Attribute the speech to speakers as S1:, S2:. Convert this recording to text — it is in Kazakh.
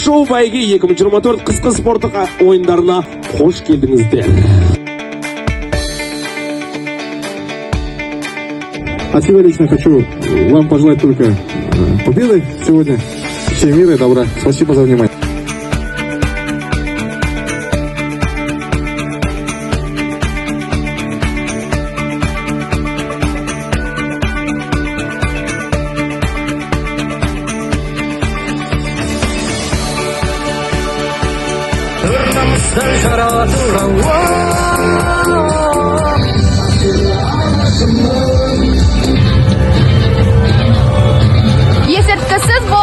S1: Шоу бәйге 2024 қысқы спорттық ойындарына қош келдіңіздер.
S2: От себя лично хочу вам пожелать только победы сегодня. Всем мира и добра. Спасибо за внимание.
S3: Намыстан жаратылған.
S4: Есірткісіз.